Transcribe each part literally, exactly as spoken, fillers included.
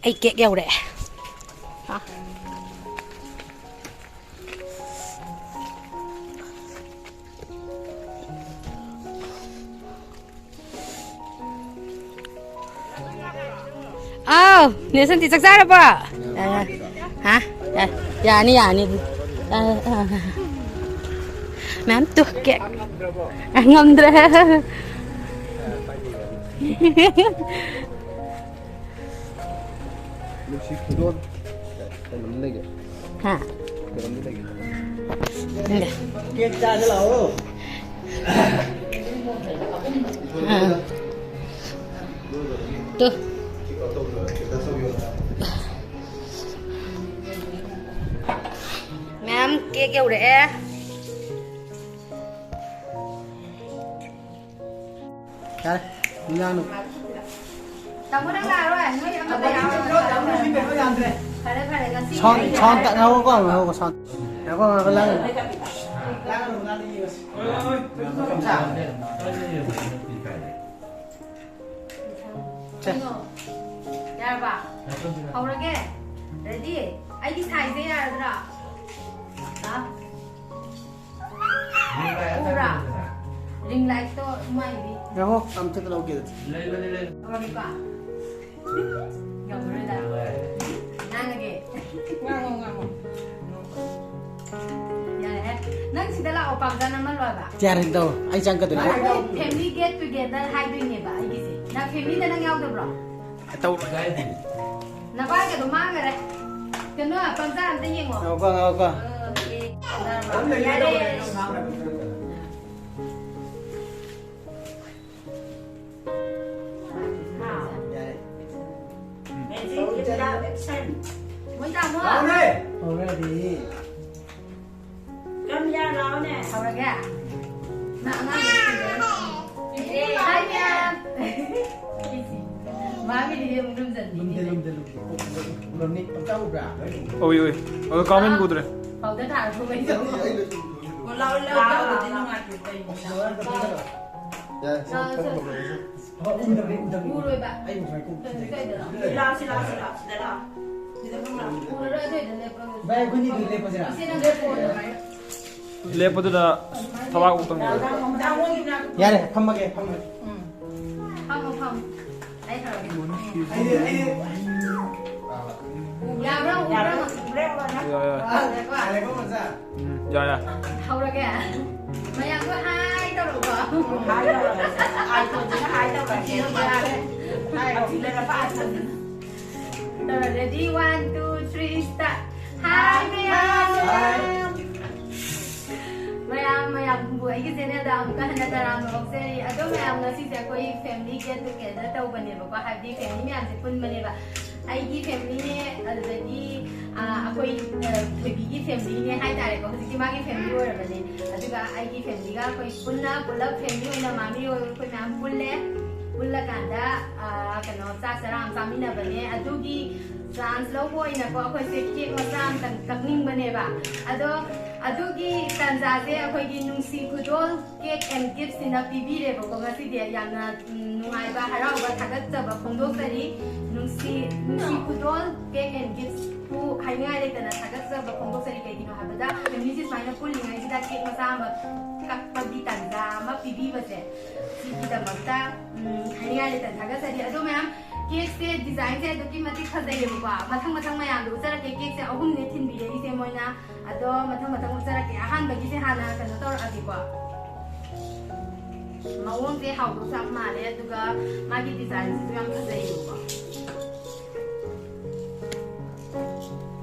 ꯑꯩ ꯀꯦꯛ ꯌꯧꯔꯛꯑꯦ꯫ ꯍꯥ꯫ ꯑꯥꯎ, ꯅꯦꯁꯟꯇꯤ ꯆꯥꯛ ꯆꯥꯔꯕꯣ? ꯍꯥ? ꯌꯥ-, ꯌꯥꯅꯤ, ꯌꯥꯅꯤ꯫ ꯃꯌꯥꯝ ꯇꯨ, ꯀꯦꯛ꯫ ꯉꯝꯗ꯭ꯔꯦ꯫ ꯅꯨꯡꯁꯤ ꯈꯨꯗꯣꯜ ꯀꯩꯅꯣꯝ ꯂꯩꯒꯦ꯫ ꯍꯥ? ꯀꯩꯅꯣꯝꯗꯤ ꯂꯩꯒꯦ꯫ ꯈꯪꯗꯦ꯫ ꯀꯦꯛ ꯆꯥꯁꯦ ꯂꯥꯛꯑꯣ꯫ ꯑꯥ꯫ ꯇꯨ꯫ ꯃꯌꯥꯝ ꯀꯦꯛ ꯌꯧꯔꯛꯑꯦ꯫ ꯌꯥꯔꯦ, ꯏꯟꯖꯥꯡꯗꯣ꯫ ꯇꯥꯃꯣ, ꯅꯪ ꯂꯥꯛꯑꯔꯣꯏ? ꯅꯣꯏ ꯑꯃꯠꯇ ꯌꯥꯎꯔꯔꯣꯏ? ꯐꯔꯦ, ꯐꯔꯦ, ꯉꯁꯤ ꯁꯥꯎꯟ, ꯁꯥꯎꯟ ꯇ-, ꯉꯥꯏꯈꯣꯀꯣ, ꯉꯥꯏꯈꯣꯀꯣ, ꯁꯥꯎꯟ꯫ ꯉꯥꯏꯈꯣ, ꯉꯥꯏꯈꯣ, ꯂꯥꯡꯒꯅꯨ꯫ ꯁꯦ꯫ ꯀꯩꯅꯣ? ꯌꯥꯔꯕ? ꯍꯧꯔꯒꯦ? Ready? ꯑꯩꯒꯤ size ꯁꯦ ꯌꯥꯔꯗ꯭ꯔꯥ? ꯍꯥ? ꯎꯕ꯭ꯔꯥ? Ring light ꯇꯣ ꯃꯥꯏꯗꯤ꯫ ꯉꯥꯏꯈꯣ, ꯑꯝꯇ ꯂꯧꯒꯦ ꯑꯗꯨꯗꯤ꯫ ꯂꯧꯔꯒꯦꯀꯣ? ꯉꯝꯃꯔꯣꯏꯗ꯫ ꯉꯥꯡꯉꯒꯦ꯫ ꯉꯥꯡꯉꯣ, ꯉꯥꯡꯉꯣ꯫ ꯌꯥꯔꯦꯍꯦ꯫ ꯅꯪ ꯁꯤꯗ ꯂꯥꯛꯑꯣ, ꯄꯥꯝꯖ ꯅꯝꯍꯜꯂꯣ ꯍꯥꯏꯕ꯫ ꯌꯥꯔꯦ, ꯇꯧꯔꯣ꯫ ꯑꯩ ꯆꯪꯉꯛꯀꯗꯣꯏꯅꯦ꯫ ꯑꯩꯈꯣꯏ family get together ꯍꯥꯏꯗꯣꯏꯅꯦꯕ ꯑꯩꯒꯤꯁꯦ꯫ ꯅꯪ family ꯗ ꯅꯪ ꯌꯥꯎꯗꯕ꯭ꯔꯣ? ꯇꯧꯔꯣꯏ ꯍꯥꯏꯗꯤ꯫ ꯅꯕꯥꯏꯒꯗꯣ ꯃꯥꯡꯈꯔꯦ꯫ ꯀꯩꯅꯣ, ꯄꯝꯆꯥ ꯑꯝꯇ ꯌꯦꯡꯉꯣ꯫ ꯉꯥꯏꯈꯣꯀꯣ, ꯉꯥꯏꯈꯣꯀꯣ꯫ ꯑꯣꯀꯦ꯫ ꯌꯥꯔꯦ꯫ ꯃꯣꯏ ꯇꯥꯃꯣ꯫ Already. ꯀꯝ ꯌꯥ ꯂꯥꯎꯅꯦ꯫ ꯍꯧꯔꯒꯦ? ꯅꯪ ꯑꯉꯥꯡꯗꯣ ꯊꯤꯟꯗꯣꯏꯔꯣ? ꯍꯥꯏ, ꯃꯌꯥꯝ꯫ ꯃꯥꯒꯤꯗꯤ ꯑꯃꯨꯛ ꯂꯨꯝꯖꯟꯕꯤꯅꯤ꯫ ꯂꯨꯝꯗꯦ, ꯂꯨꯝꯗꯦ, ꯂꯨꯝꯗꯦ꯫ ꯎꯔꯝꯅꯤ, ꯄꯪꯆꯥ ꯎꯕ꯭ꯔꯥ? ꯎꯏ, ꯎꯏ꯫ ꯑꯗꯣ ꯀꯥꯃꯦꯟ ꯄꯨꯗ꯭ꯔꯦ꯫ ꯄꯥꯎꯗꯔ ꯊꯥꯔ ꯊꯣꯛꯂꯛꯏꯗꯣ꯫ ꯑꯣ, ꯂꯥꯎ, ꯂꯥꯎ, ꯂꯥꯎ, ꯂꯥꯎ꯫ ꯌꯥꯏ, ꯁꯤ ꯂꯥꯎ, ꯀꯩꯅꯣ ꯂꯥꯎ꯫ ꯇꯧꯔꯒꯦ, ꯁꯤ꯫ ꯎꯗꯕꯅꯤ, ꯎꯗꯕꯅꯤ꯫ ꯎꯔꯣꯏꯕ꯫ ꯑꯩ ꯎꯗ꯭ꯔꯦ꯫ ꯀꯩꯅꯣ, ꯀꯩꯗꯅꯣ? ꯁꯤꯗ ꯂꯥꯛꯑꯣ, ꯁꯤ ꯂꯥꯛꯑꯣ, ꯁꯤ ꯂꯥꯛꯑꯣ, ꯁꯤꯗ ꯂꯥꯛꯑꯣ꯫ ꯁꯤꯗ ꯐꯝ ꯂꯥꯛꯑꯣ꯫ ꯎꯔꯔꯣꯏ, ꯑꯗꯨꯏꯗ ꯂꯦꯞꯄꯒꯦ꯫ ꯚꯥꯏ, ꯑꯩꯈꯣꯏꯅꯤꯗꯨ ꯂꯦꯞꯄꯁꯤꯔꯥ? ꯏꯆꯦ, ꯅꯪ ꯂꯦꯞꯄꯣ꯫ ꯂꯦꯞꯄꯗꯨꯗ ꯊꯕꯥꯛ ꯎꯛꯇꯪ ꯂꯣꯏꯔꯦ꯫ ꯌꯥꯔꯦ, ꯐꯝꯃꯒꯦ, ꯐꯝꯃꯒꯦ꯫ ꯎꯝ꯫ ꯐꯝꯃꯣ, ꯐꯝꯃꯣ꯫ ꯑꯩ ꯍꯧꯔꯒꯦ꯫ ꯑꯩꯗꯤ, ꯑꯩꯗꯤ꯫ ꯌꯥꯕ꯭ꯔꯥ? ꯎꯕ꯭ꯔꯥ? ꯎꯔꯦ, ꯎꯔꯦ꯫ ꯌꯥꯏ, ꯌꯥꯏ꯫ ꯎꯔꯦꯀꯣ? ꯌꯥꯔꯦꯀꯣ, ꯑꯣꯖꯥ? ꯎꯝ, ꯌꯥꯏ, ꯌꯥꯏ꯫ ꯍꯧꯔꯒꯦ꯫ ꯃꯌꯥꯝꯗꯣ ꯍꯥꯏ ꯇꯧꯔꯣꯀꯣ꯫ ꯍꯥꯏ ꯇꯧꯔꯣ꯫ ꯑꯥꯏꯐꯣꯟꯁꯤꯅ ꯍꯥꯏ ꯇꯧꯔꯣ꯫ ꯌꯥꯔꯦ꯫ ꯍꯥꯏ ꯇꯧꯔꯣ꯫ Ready, one, two, three, start. ꯍꯥꯏ ꯃꯌꯥꯝ꯫ ꯍꯥꯏ꯫ ꯃꯌꯥꯝ, ꯃꯌꯥꯝꯕꯨ ꯑꯩꯒꯤ channelꯗ ꯑꯃꯨꯛꯀ ꯍꯟꯅ ꯇꯔꯥꯝꯅ ꯑꯣꯛꯆꯔꯤ꯫ ꯑꯗꯣ ꯃꯌꯥꯝ, ꯉꯁꯤꯁꯦ ꯑꯩꯈꯣꯏ family get together ꯇꯧꯕꯅꯦꯕꯀꯣ, ꯍꯥꯏꯕꯗꯤ family ꯃꯌꯥꯝꯁꯦ ꯄꯨꯟꯕꯅꯦꯕ꯫ ꯑꯩꯒꯤ familyꯅꯦ, ꯑꯗꯨꯗꯒꯤ, ꯑ, ꯑꯩꯈꯣꯏ, ꯑ, ꯊꯣꯏꯕꯤꯒꯤ familyꯅꯦ ꯍꯥꯏꯇꯥꯔꯦꯀꯣ, ꯍꯧꯖꯤꯛꯇꯤ ꯃꯥꯒꯤ family ꯑꯣꯏꯔꯕꯅꯦ꯫ ꯑꯗꯨꯒ ꯑꯩꯒꯤ familyꯒ ꯑꯩꯈꯣꯏ ꯄꯨꯟꯅ ꯄꯨꯂꯞ family ꯑꯣꯏꯅ ꯃꯥꯃꯤ ꯍꯣꯏ ꯑꯩꯈꯣꯏ ꯃꯌꯥꯝ ꯄꯨꯜꯂꯦ꯫ ꯄꯨꯜꯂꯀꯥꯟꯗ, ꯑ, ꯀꯩꯅꯣ, ꯆꯥꯛ ꯆꯔꯥ ꯑꯃ ꯆꯥꯃꯤꯟꯅꯕꯅꯦ꯫ ꯑꯗꯨꯒꯤ chance ꯂꯧꯕ ꯑꯣꯏꯅꯀꯣ, ꯑꯩꯈꯣꯏꯁꯦ cake ꯃꯆꯥ ꯑꯃꯇꯪ ꯀꯛꯅꯤꯡꯕꯅꯦꯕ꯫ ꯑꯗꯣ ꯑꯗꯨꯒꯤ ꯇꯥꯟꯖꯥꯁꯦ ꯑꯩꯈꯣꯏꯒꯤ ꯅꯨꯡꯁꯤ ꯈꯨꯗꯣꯜ Cake and Giftsꯁꯤꯅ ꯄꯤꯕꯤꯔꯦꯕꯀꯣ ꯉꯁꯤꯗꯤ꯫ ꯌꯥꯝꯅ, ꯎꯝ, ꯅꯨꯡꯉꯥꯏꯕ, ꯍꯔꯥꯎꯕ ꯊꯥꯒꯠꯆꯕ ꯐꯣꯡꯗꯣꯛꯆꯔꯤ꯫ ꯅꯨꯡꯁꯤ, ꯅꯨꯡꯁꯤ ꯈꯨꯗꯣꯜ Cake and Giftsꯄꯨ ꯍꯥꯏꯅꯤꯡꯉꯥꯏ ꯂꯩꯇꯅ ꯊꯥꯒꯠꯆꯕ ꯐꯣꯡꯗꯣꯛꯆꯔꯤ꯫ ꯀꯩꯒꯤꯅꯣ ꯍꯥꯏꯕꯗ, familyꯁꯦ ꯁꯨꯃꯥꯏꯅ ꯄꯨꯜꯂꯤꯉꯩꯁꯤꯗ cake ꯃꯆꯥ ꯑꯃ ꯀꯛꯄꯒꯤ ꯇꯥꯟꯖꯥ ꯑꯃ ꯄꯤꯕꯤꯕꯁꯦ, ꯁꯤꯒꯤꯗꯃꯛꯇ, ꯎꯝ, ꯍꯥꯏꯅꯤꯡꯉꯥꯏ ꯂꯩꯇꯅ ꯊꯥꯒꯠꯆꯔꯤ꯫ ꯑꯗꯣ ꯃꯌꯥꯝ, cakeꯁꯦ designꯁꯦ ꯑꯗꯨꯛꯀꯤ ꯃꯇꯤꯛ ꯐꯖꯩꯌꯦꯕꯀꯣ꯫ ꯃꯊꯪ ꯃꯊꯪ ꯃꯌꯥꯝꯗꯣ ꯎꯠꯆꯔꯛꯀꯦ꯫ Cakeꯁꯦ ꯑꯍꯨꯝꯅꯦ ꯊꯤꯟꯕꯤꯔꯛꯏꯁꯦ ꯃꯣꯏꯅ꯫ ꯑꯗꯣ ꯃꯊꯪ ꯃꯊꯪ ꯎꯠꯆꯔꯛꯀꯦ꯫ ꯑꯍꯥꯟꯕꯒꯤꯁꯦ ꯍꯥꯟꯅ ꯀꯩꯅꯣ ꯇꯧꯔꯛꯑꯒꯦꯀꯣ꯫ ꯃꯑꯣꯡꯁꯦ ꯍꯥꯎꯗꯧꯁꯨ ꯌꯥꯝ ꯃꯥꯜꯂꯦ, ꯑꯗꯨꯒ ꯃꯥꯒꯤ designꯁꯤꯁꯨ ꯌꯥꯝ ꯐꯖꯩꯌꯦꯕꯀꯣ꯫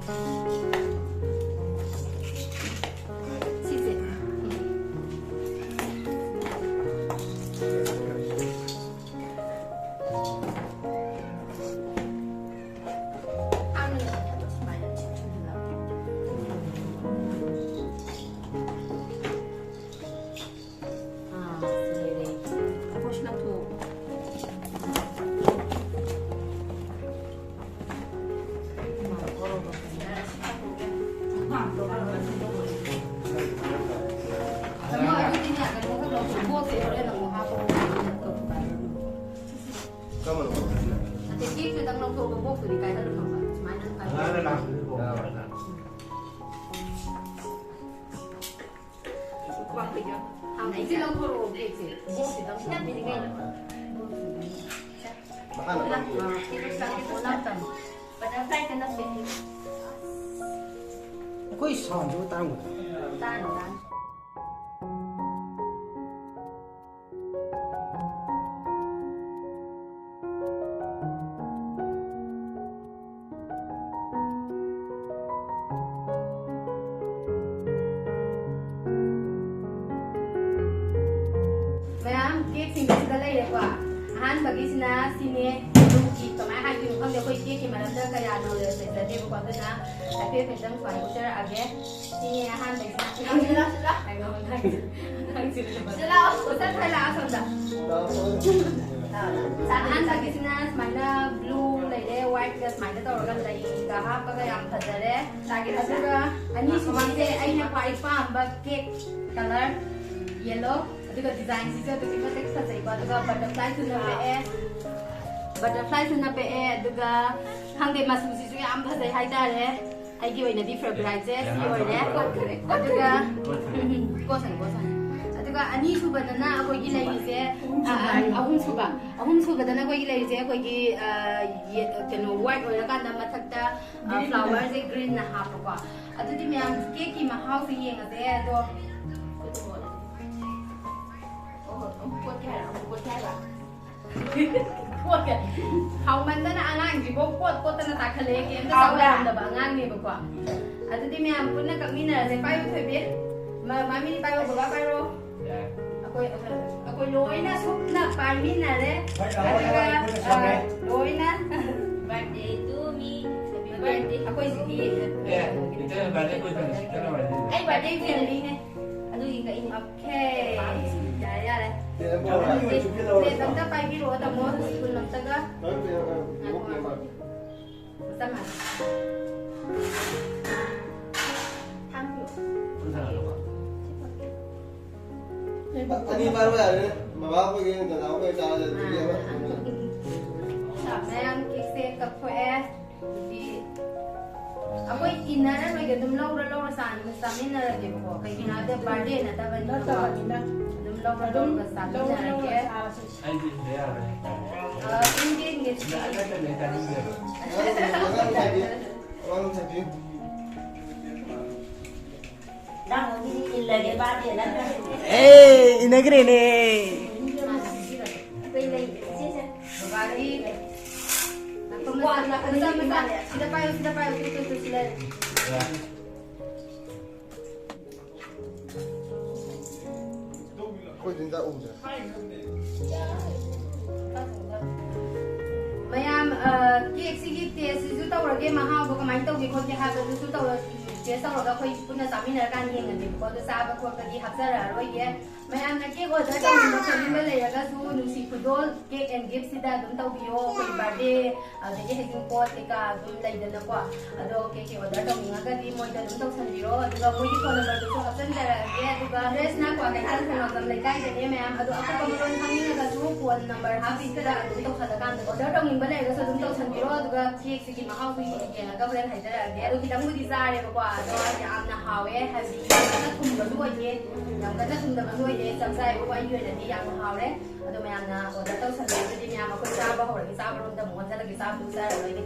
ꯁꯤꯁꯦ꯫ ꯀꯥꯏꯗ ꯅꯞꯄꯦ? ꯑꯩꯈꯣꯏ ꯁꯥꯎꯟꯁꯤꯕꯨ ꯇꯥꯔꯝꯒꯗ꯭ꯔꯥ? ꯇꯥꯅꯤ, ꯇꯥꯅꯤ꯫ ꯃꯌꯥꯝ, ꯀꯦꯛꯁꯤꯡꯁꯤꯗ ꯂꯩꯔꯦꯀꯣ꯫ ꯑꯍꯥꯟꯕꯒꯤꯁꯤꯅ ꯁꯤꯅꯦ, ꯕ꯭ꯂꯨꯒꯤ ꯀꯃꯥꯏꯅ ꯍꯥꯏꯗꯣꯏꯅꯣ ꯈꯪꯗꯦ, ꯑꯩꯈꯣꯏ ꯀꯦꯛꯀꯤ ꯃꯔꯝꯗ ꯀꯌꯥ ꯅꯣꯂꯦꯖ ꯂꯩꯖꯗꯦꯕꯀꯣ, ꯑꯗꯨꯅ ꯍꯥꯏꯐꯦꯠ ꯍꯥꯏꯐꯦꯠꯇꯪ ꯁꯨꯃꯥꯏꯅ ꯎꯠꯆꯔꯛꯑꯒꯦ꯫ ꯁꯤꯅꯦ ꯑꯍꯥꯟꯕꯒꯤꯁꯤꯅ꯫ ꯁꯤꯗ ꯂꯥꯛꯑꯣ, ꯁꯤꯗ ꯂꯥꯛꯑꯣ꯫ ꯁꯤꯗ ꯂꯥꯛꯑꯣ, ꯁꯤꯗ ꯂꯥꯛꯑꯣ, ꯁꯣꯝꯗ꯫ ꯑꯍꯥꯟꯕꯒꯤꯁꯤꯅ ꯁꯨꯃꯥꯏꯅ ꯕ꯭ꯂꯨ ꯂꯩꯔꯦ, ꯋꯥꯏꯠꯀ ꯁꯨꯃꯥꯏꯅ ꯇꯧꯔꯒ ꯂꯩꯒ ꯍꯥꯞꯄꯒ ꯌꯥꯝ ꯐꯖꯔꯦ꯫ ꯑꯗꯨꯒ ꯑꯅꯤꯁꯨꯕꯒꯤꯁꯦ ꯑꯩꯅ ꯈ꯭ꯋꯥꯏ ꯄꯥꯝꯕ ꯀꯦꯛ ꯀꯂꯔ ꯌꯦꯜꯂꯣ꯫ ꯑꯗꯨꯒ ꯗꯤꯖꯥꯏꯟꯁꯤꯁꯨ ꯑꯗꯨꯛꯀꯤ ꯃꯇꯤꯛ ꯐꯖꯩꯀꯣ꯫ ꯑꯗꯨꯒ ꯕꯇꯔꯐ꯭ꯂꯥꯏꯁꯨ ꯅꯞꯄꯛꯑꯦ, ꯕꯇꯔꯐ꯭ꯂꯥꯏꯁꯨ ꯅꯞꯄꯛꯑꯦ꯫ ꯑꯗꯨꯒ ꯈꯪꯗꯦ, ꯃꯆꯨꯁꯤꯁꯨ ꯌꯥꯝ ꯐꯖꯩ ꯍꯥꯏꯇꯥꯔꯦ꯫ ꯑꯩꯒꯤ ꯑꯣꯏꯅꯗꯤ ꯐꯦꯚꯣꯔꯥꯏꯠꯁꯦ ꯁꯤ ꯑꯣꯏꯔꯦ꯫ ꯑꯗꯨꯒ ꯀꯣꯠꯁꯅꯨ, ꯀꯣꯠꯁꯅꯨ꯫ ꯑꯗꯨꯒ ꯑꯅꯤꯁꯨꯕꯗꯅ ꯑꯩꯈꯣꯏꯒꯤ ꯂꯩꯔꯤꯁꯦ, ꯑ, ꯑ, ꯑꯍꯨꯝꯁꯨꯕ, ꯑꯍꯨꯝꯁꯨꯕꯗꯅ ꯑꯩꯈꯣꯏꯒꯤ ꯂꯩꯔꯤꯁꯦ, ꯑꯩꯈꯣꯏꯒꯤ, ꯑ, ꯌꯦ-, ꯀꯩꯅꯣ, ꯋꯥꯏꯠ ꯑꯣꯏꯔꯀꯥꯟꯗ ꯃꯊꯛꯇ, ꯑ, ꯐ꯭ꯂꯥꯋꯔꯁꯦ ꯒ꯭ꯔꯤꯟꯅ ꯍꯥꯞꯄꯀꯣ꯫ ꯑꯗꯨꯗꯤ ꯃꯌꯥꯝ ꯀꯦꯛꯀꯤ ꯃꯍꯥꯎꯁꯦ ꯌꯦꯡꯉꯁꯦ꯫ ꯑꯗꯣ ꯀꯣꯠꯀꯦ ꯍꯥꯏꯔꯣ? ꯑꯃꯨꯛ ꯀꯣꯠꯀꯦ ꯍꯥꯏꯔꯣ? ꯀꯣꯠꯀꯦ꯫ ꯍꯥꯎꯃꯟꯗꯅ ꯑꯉꯥꯡꯁꯤꯕꯨ ꯀꯣꯠ ꯀꯣꯠꯇꯅ ꯇꯥꯈꯠꯂꯛꯑꯦ, ꯀꯩꯝꯇ ꯆꯥꯎ ꯍꯥꯎꯕ꯭ꯔꯥ? ꯌꯥꯔꯝꯗꯕ ꯑꯉꯥꯡꯅꯦꯕꯀꯣ꯫ ꯑꯗꯨꯗꯤ ꯃꯌꯥꯝ ꯄꯨꯟꯅ ꯀꯛꯃꯤꯟꯅꯔꯁꯦ꯫ ꯄꯥꯏꯌꯨ ꯊꯣꯏꯕꯤ, ꯃ-, ꯃꯃꯤꯅꯤ ꯄꯥꯏꯌꯣ, ꯕꯕꯥ ꯄꯥꯏꯔꯣ꯫ ꯑꯩꯈꯣꯏ, ꯑꯩꯈꯣꯏ ꯂꯣꯏꯅ ꯁꯨꯞꯅ ꯄꯥꯏꯃꯤꯟꯅꯔꯦ꯫ ꯍꯣꯏ, ꯍꯣꯏ, ꯑꯗꯨꯒ, ꯍꯣꯏ, ꯍꯣꯏ, ꯑ, ꯍꯣꯏ꯫ ꯂꯣꯏꯅ birthday to me, happy birthday to ꯑꯩꯈꯣꯏ you꯫ ꯁꯤꯒꯤ, ꯑꯦ, ꯏꯆꯦ birthday ꯀꯨꯏꯗ꯭ꯔꯦ, ꯏꯆꯦ birthday꯫ ꯑꯩ birthday friendlyꯅꯦ꯫ ꯑꯗꯨꯒꯤ ꯀꯛꯏꯅꯦ꯫ Okay꯫ ꯌꯥꯔꯦ, ꯌꯥꯔꯦ꯫ ꯄ꯭ꯂꯦꯠ ꯑꯝꯇ ꯄꯥꯏꯕꯤꯔꯛꯑꯣ, ꯇꯥꯃꯣ꯫ ꯁ꯭ꯄꯨꯟ ꯑꯝꯇꯒ꯫ ꯆꯞ ꯃꯥꯟꯅꯩ꯫ ꯊꯥꯡ ꯄꯤꯔꯛꯑꯣ꯫ ꯑꯅꯤ ꯄꯥꯏꯔꯣ ꯌꯥꯔꯦ꯫ ꯃꯃꯥ ꯈꯣꯏꯒꯤ, ꯗꯗꯥ ꯈꯣꯏ ꯆꯥꯔꯁꯦ, ꯑꯗꯨꯗꯤ ꯑꯃ꯫ ꯃꯌꯥꯝ ꯀꯦꯛꯁꯦ ꯀꯛꯊꯣꯛꯑꯦ꯫ ꯑꯗꯨꯗꯤ ꯑꯩꯈꯣꯏ ꯏꯟꯅꯔꯔꯣꯏꯒꯦ, ꯑꯗꯨꯝ ꯂꯧꯔ ꯂꯧꯔ ꯆꯥ-, ꯆꯥꯃꯤꯟꯅꯔꯒꯦꯕꯀꯣ꯫ ꯀꯩꯒꯤꯅꯣ ꯍꯥꯏꯕꯗ birthdayꯅ ꯅꯠꯇꯕꯅꯤꯅꯀꯣ꯫ ꯅꯠꯇꯕꯅꯤꯅ꯫ ꯑꯗꯨꯝ ꯂꯧꯔ ꯑꯗꯨꯝ ꯂꯧꯔꯒ ꯂꯧꯔ ꯆꯥꯃꯤꯟꯅꯔꯒꯦ꯫ ꯂꯧꯔ ꯆꯥꯔꯁꯦ꯫ ꯑꯩꯗꯤ ꯏꯟꯕ ꯌꯥꯔꯣꯏ꯫ ꯑ, ꯏꯟꯗꯦ, ꯏꯟꯗꯦ꯫ ꯑꯩ ꯅꯠꯇ꯭ꯔꯗꯤ ꯑꯩ ꯆꯥꯅꯤꯡꯗꯦꯕ꯫ ꯑꯦ, ꯏꯟꯅꯈ꯭ꯔꯦꯅꯦ꯫ ꯁꯤꯗ ꯄꯥꯏꯌꯨ, ꯁꯤꯗ ꯄꯥꯏꯌꯨ, ꯁꯤ, ꯁꯤ, ꯁꯤ, ꯁꯤ ꯂꯩꯔꯦ꯫ ꯑꯩꯈꯣꯏꯗꯤ ꯍꯤꯗꯥꯛ ꯎꯗ꯭ꯔꯦ꯫ ꯃꯌꯥꯝ, ꯑ, ꯀꯦꯛꯁꯤꯒꯤ ꯇꯦꯁꯁꯤꯁꯨ ꯇꯧꯔꯒꯦ, ꯃꯍꯥꯎꯗꯣ ꯀꯃꯥꯏꯅ ꯇꯧꯒꯦ ꯈꯣꯠꯀꯦ ꯍꯥꯏꯕꯗꯨꯁꯨ ꯇꯧꯔ-, ꯇꯦꯁ ꯇꯧꯔꯒ ꯑꯩꯈꯣꯏ ꯄꯨꯟꯅ ꯆꯥꯃꯤꯟꯅꯔꯀꯥꯟꯗ ꯌꯦꯡꯉꯁꯦꯕꯀꯣ꯫ ꯑꯗꯣ ꯆꯥꯕ ꯈꯣꯠꯄꯗꯤ ꯍꯥꯞꯆꯔꯛꯑꯔꯣꯏꯒꯦ꯫ ꯃꯌꯥꯝꯅ ꯀꯦꯛ ꯑꯣꯔꯗꯔ ꯇꯧꯅꯤꯡꯕ ꯈꯣꯠꯅꯤꯡꯕ ꯂꯩꯔꯒꯁꯨ ꯅꯨꯡꯁꯤ ꯈꯨꯗꯣꯜ ꯀꯦꯛ ꯑꯦꯟ ꯒꯤꯐꯁꯤꯗ ꯑꯗꯨꯝ ꯇꯧꯕꯤꯌꯣ꯫ ꯑꯩꯈꯣꯏ ꯕꯥꯔꯗꯦ, ꯑꯗꯒꯤ ꯍꯩꯖꯤꯡꯄꯣꯠ ꯀꯩꯀꯥ ꯑꯗꯨꯝ ꯂꯩꯗꯅꯀꯣ꯫ ꯑꯗꯣ ꯀꯦꯛꯀꯤ ꯑꯣꯔꯗꯔ ꯇꯧꯅꯤꯡꯉꯒꯗꯤ ꯃꯣꯏꯗ ꯑꯗꯨꯝ ꯇꯧꯁꯟꯕꯤꯔꯣ꯫ ꯑꯗꯨꯒ ꯃꯣꯏꯒꯤ ꯐꯣꯟ ꯅꯝꯕꯔꯗꯨꯁꯨ ꯍꯥꯞꯆꯤꯟꯖꯔꯛꯑꯒꯦ꯫ ꯑꯗꯨꯒ ꯑꯦꯗ꯭ꯔꯦꯁꯅ ꯀ꯭ꯋꯥꯀꯩꯊꯦꯜ ꯈꯣꯡꯉꯥꯝꯕꯝ ꯂꯩꯀꯥꯏꯗꯅꯦ ꯃꯌꯥꯝ꯫ ꯑꯗꯣ ꯑꯀꯨꯞꯄ ꯃꯔꯣꯜ ꯈꯪꯅꯤꯡꯉꯒꯁꯨ ꯐꯣꯟ ꯅꯝꯕꯔ ꯍꯥꯞꯄꯤꯁꯤꯗ ꯑꯗꯨꯝ ꯇꯧꯁꯜꯂꯀꯥꯟꯗ ꯑꯣꯔꯗꯔ ꯇꯧꯅꯤꯡꯕ ꯂꯩꯔꯒꯁꯨ ꯑꯗꯨꯝ ꯇꯧꯁꯟꯕꯤꯔꯣ꯫ ꯑꯗꯨꯒ ꯀꯦꯛꯁꯤꯒꯤ ꯃꯍꯥꯎꯁꯨ ꯌꯦꯡꯉꯒ ꯍꯣꯔꯦꯟ ꯍꯥꯏꯖꯔꯛꯑꯒꯦ꯫ ꯑꯗꯣ ꯈꯤꯇꯪꯕꯨꯗꯤ ꯆꯥꯔꯦꯕꯀꯣ, ꯑꯗꯣ ꯌꯥꯝꯅ ꯍꯥꯎꯋꯦ꯫ ꯍꯥꯏꯕꯗꯤ ꯌꯥꯝ ꯀꯟꯅ ꯊꯨꯝꯕꯁꯨ ꯑꯣꯏꯗꯦ, ꯌꯥꯝ ꯀꯟꯅ ꯊꯨꯝꯗꯕꯁꯨ ꯑꯣꯏꯗꯦ, ꯆꯞ ꯆꯥꯏꯕꯀꯣ꯫ ꯑꯩꯒꯤ ꯑꯣꯏꯅꯗꯤ ꯌꯥꯝꯅ ꯍꯥꯎꯔꯦ꯫ ꯑꯗꯣ ꯃꯌꯥꯝꯅ ꯑꯣꯔꯗꯔ ꯇꯧꯁꯜꯂꯒꯗꯤ ꯃꯌꯥꯝ ꯑꯩꯈꯣꯏ ꯆꯥꯕ ꯍꯧꯔꯒꯦ, ꯆꯥꯕꯔꯣꯝꯗ ꯑꯃꯨꯛ ꯑꯣꯟꯁꯤꯜꯂꯒꯦ, ꯆꯥꯕꯗꯨ ꯆꯥꯔꯔꯣꯏꯒꯦ꯫